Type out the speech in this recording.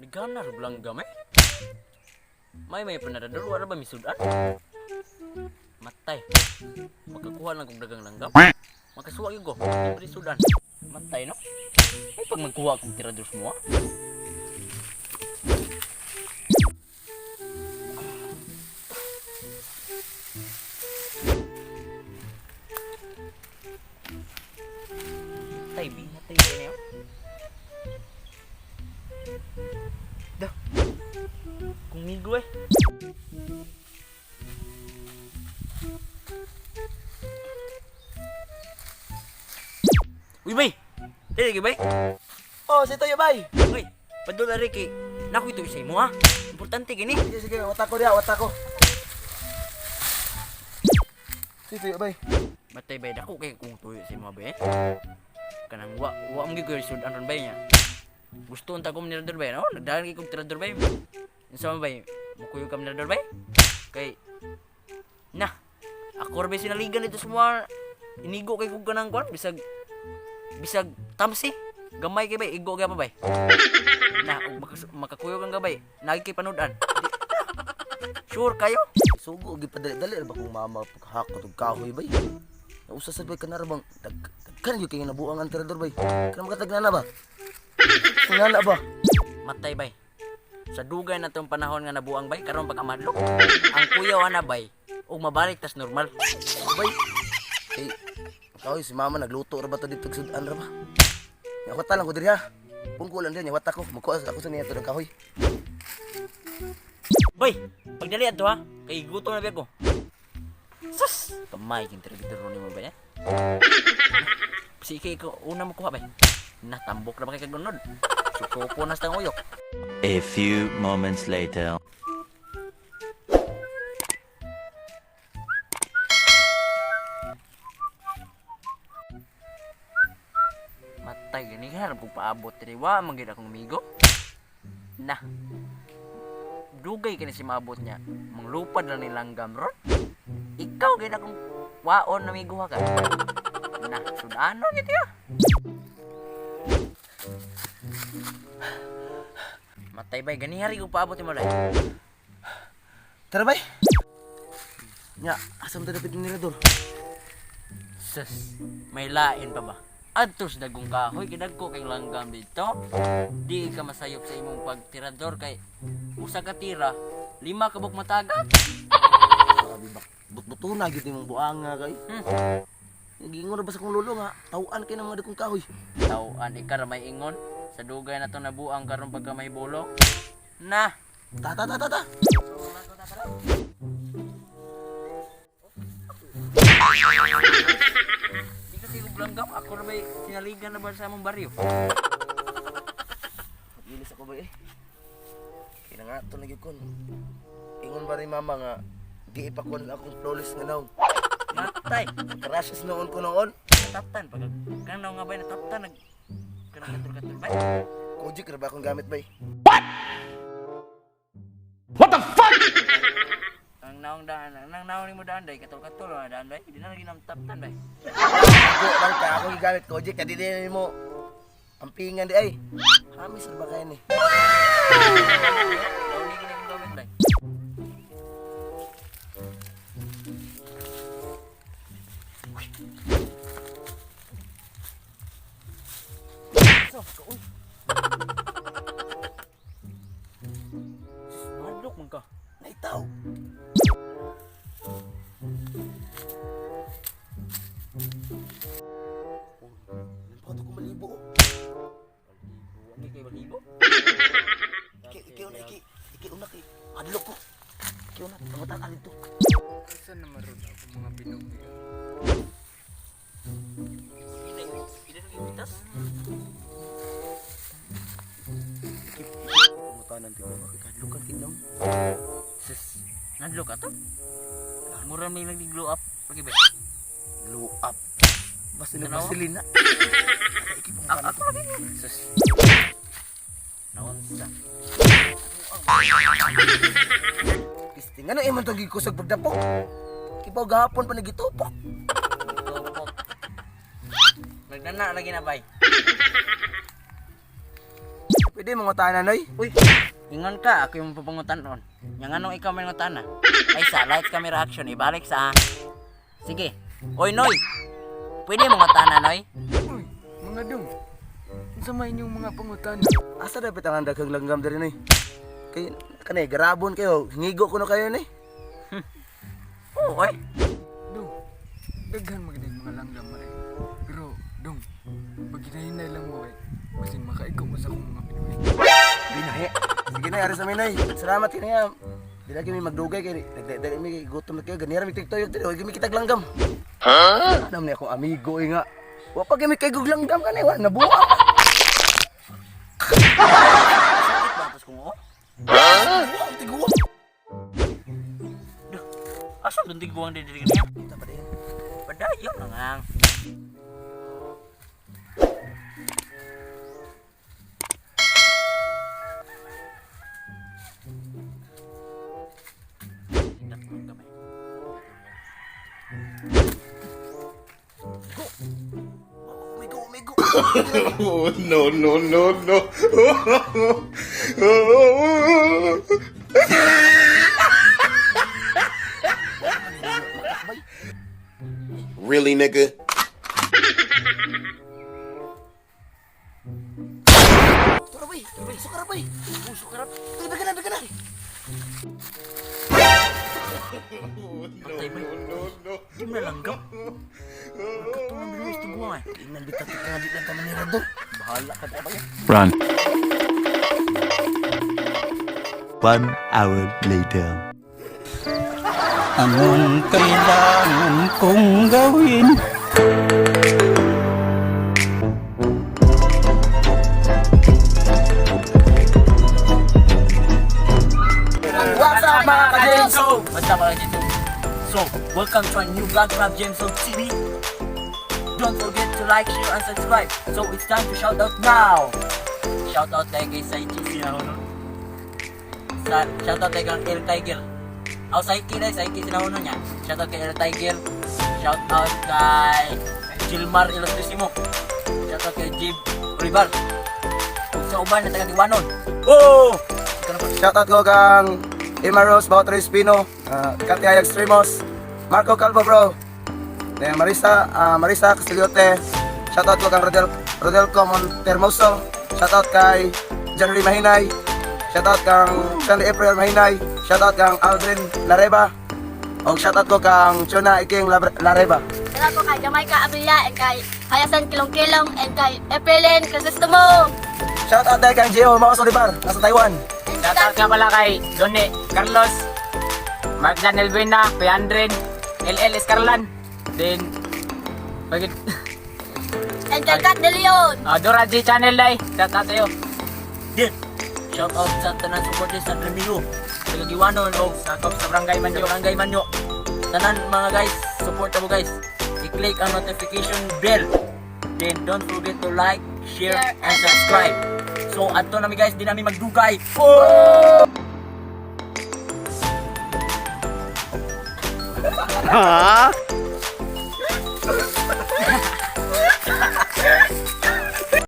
Nigana ra langgam eh. May panarador wala ba misudan? Matay. Makakuha lang kong dagang langgam. Makasuwa gyud ko. Libre sudan. Matay no. May pag magkuha akong tirador mo. Tay bi, matay bi niyo. Dah. Kung migo eh. Uy, bay! Dili bay? Oh, si Toyo bay. Uy, padula rin kay. Naku ito sa imo ha. Importante gini. Sige, sige, wata ko diha, wata ko. Si Toyo bay. Matay bay dako kay kung tuyo sa imo bay. Kanang wa wa mo gyud ko sudan ron bay niya. Gusto unta ko mirador bay no? Nagdagan kay kog tirador bay. Unsa man bay? Mukuyo ka mirador bay? Kay na ako ra bay sinaligan dito sa mga inigo kay kog kanang kwan bisag bisag tamsi gamay kay bay igo kay pa bay na og makakuyog ang gabay nagi kay panud-an. Sure kayo. Sugo gi padali-dali ra ba kung mama paghakot og kahoy bay. Nausa sad bay kanara bang dagkan gyud kay nabuang ang tirador bay. Kana makatag na ba? Ngana ba? Matay bay. Sa dugay na tong panahon nga nabuang bay karon pagkamadlok. Ang kuyaw ana bay ug mabalik tas normal. Bay. Kay kahoy si mama nagluto ra ba to dito sudan ra ba? Nya wata lang ko diri ha. Pungko lang diri nya wata ko. Magkuha ako sa niya to ng kahoy. Bay, pagdali adto ha. Kay gutom na biya ko. Sus, kamay king tirador ni mo bay. Eh? Sige ko una mo kuha bay. Natambok na ba kay kagunod? Susuko na sa tang uyok. A few moments later. Matay gani harap kong paabot diri wa man gyud akong amigo. Na. Dugay kini si maabot niya. Manglupad lang ni langgam ron. Ikaw gyud akong waon amigo ha ka. Na, sudano gyud ya. Matay bay gani hari ko paabot mo day. Tara bay. Nya, asa man ta dapit ni tirador? Sus, may lain pa ba? Adto sa dagong kahoy, kidagko kay langgam dito. Di ka masayop sa imong pagtirador kay usa ka tira, lima ka buok mataga. Grabe ba? But-buto na gyud imong buanga kay. Nagingon ra ba sa kong lolo nga tawaan kay ng mga dakong kahoy. Tawaan ika ra may ingon sa dugay na to nabuang karon pagka may bulok. Na, Ta ta ta ta ta. di ka kay langgam, ako ra may sinaligan na ba sa among baryo? Gilis ako ba eh. Kaya nga ito na gyud kon. Ingon ba ni mama nga di ipakon akong flawless nga naong. Matay, Crashes noon ko noon. nataptan pag kanang nga bay nataptan nag kanang katul-katul bay. Kojik ra ba akong gamit bay? Ang naong daan, ang naong nimo daan day katul-katul na daan day. Di na lagi namtaptan bay. Ko bang ka ako gigamit kojik kadi di mo ampingan di ay. Hamis ra ba kay ni? Daw ni gini akong gamit bay. So, kaon. Madlok man ka. Naitaw. Oh, lampa ko malibo. Oh. Hindi kayo balibo? Iki, iki una, iki. Iki una kay. Adlok ko. Iki una, pangutan ka dito. Asa naman ron ako mga binugi? Hindi, hindi na gipitas. Iki, pangutanan ti ko. Kadlok kan kinam. Sus, nadlok ka to? Mura may nag glow up. Lagi ba? Glow up. Basta Tanawa? nagbasilin na. Iki pangutanan. Ako lagi. Sus. Naunsa. Pisti nga na imong tong gikusog pagdapok. Kibaw gahapon pa nagitupok. Tupok. Nagnana lagi na bay. Pwede mo ngutana, Noy? Uy, ingon ka, ako yung papangutan ron. Yang anong ikaw may ngutana? Ay sa lights, camera, action, ibalik sa. Sige. Oy, Noy! Pwede mo ngutana, Noy? Uy, mga dong. Unsa may inyong mga pangutana? Asa dapat ang daghang langgam diri, Noy? Kay kanay garabon kayo, hingigo kuno kayo ni. Oo, oy. Dong, daghan magdag mga langgam mare. Pero, dong, pag hinahinay lang mo kay, basin makaigo mo sa akong mga binuhi. Binahe. Sige na, ari sa minay. Salamat kini nga. Di lagi mi magdugay kay dali mi gutom na kayo ganira mi tigtuyog diri, oy mi kitag langgam. Ha? Ano ni akong amigo eh nga. Wa pa gyud mi kay gug langgam kanay wa nabuwa. Sakit ba atos kung oo? Ha? Tiguwa. Duh, asa doon tiguang diri niya? Kita pa din. Padayon lang ang. Umigo, umigo. Oh, no, no, no, no. Really, nigga? Tara bay, bay, sukara bay. Oh, sukara. Daga na, daga na. Patay ba? Di mo nalanggam. Nagkatulong binuhis tiguang eh. Tingnan bitaw ka di lang ta manira do. Bahala ka ba? Run. 1 hour later. Anong kailangan kong gawin? What's up, mga ka-James? So, what's up, mga Jameson? So, welcome to our new vlog from Jameson TV. Don't forget to like, share, and subscribe. So, it's time to shout out now. Shout out tayo kay Saichi Sinahono. Sa, shout out tayo kay El Tiger. Oh, Saiki na, Saiki Sinahono niya. Shout out kay El Tiger. Shout out kay Gilmar Ilustrisimo. Shout out kay Jib Olivar. Ug sa uban na taga Diwanon. Oh! Ikaw na pa. Shoutout ko kang Emma Rose Bautro Espino, Katia Extremos, Marco Calvo bro, then Marisa, Marisa Castillote, shoutout ko kang Rodel, Rodelco Montermoso, shoutout kay Janry Mahinay, shoutout kang Shanley April Mahinay, shoutout kang Aldrin Lareba, og shoutout ko kang Chona Iking Lareba. Sala ko kay Jamaica Abilla and kay Hayasan Kilong-Kilong and kay Epelin Crisostomo. Shoutout dahil kang Gio Maos Olivar, nasa Taiwan. And Shoutout nga pala kay Donny Carlos, Mark Jan Elvena, Kuya Andren, LL Escarlan, then, pagit, and kay Kat De Leon. Dora G Channel day, shoutout sa'yo. Din. Shout out sa tanan supporters sa Ramiro. Taga Giwanon og Sakop sa Barangay sa Manyo. Barangay Manyo. Tanan mga guys, support mo guys. I-click ang notification bell. Then don't forget to like, share, and subscribe. So adto nami guys, di nami magdugay. Oh! Huh?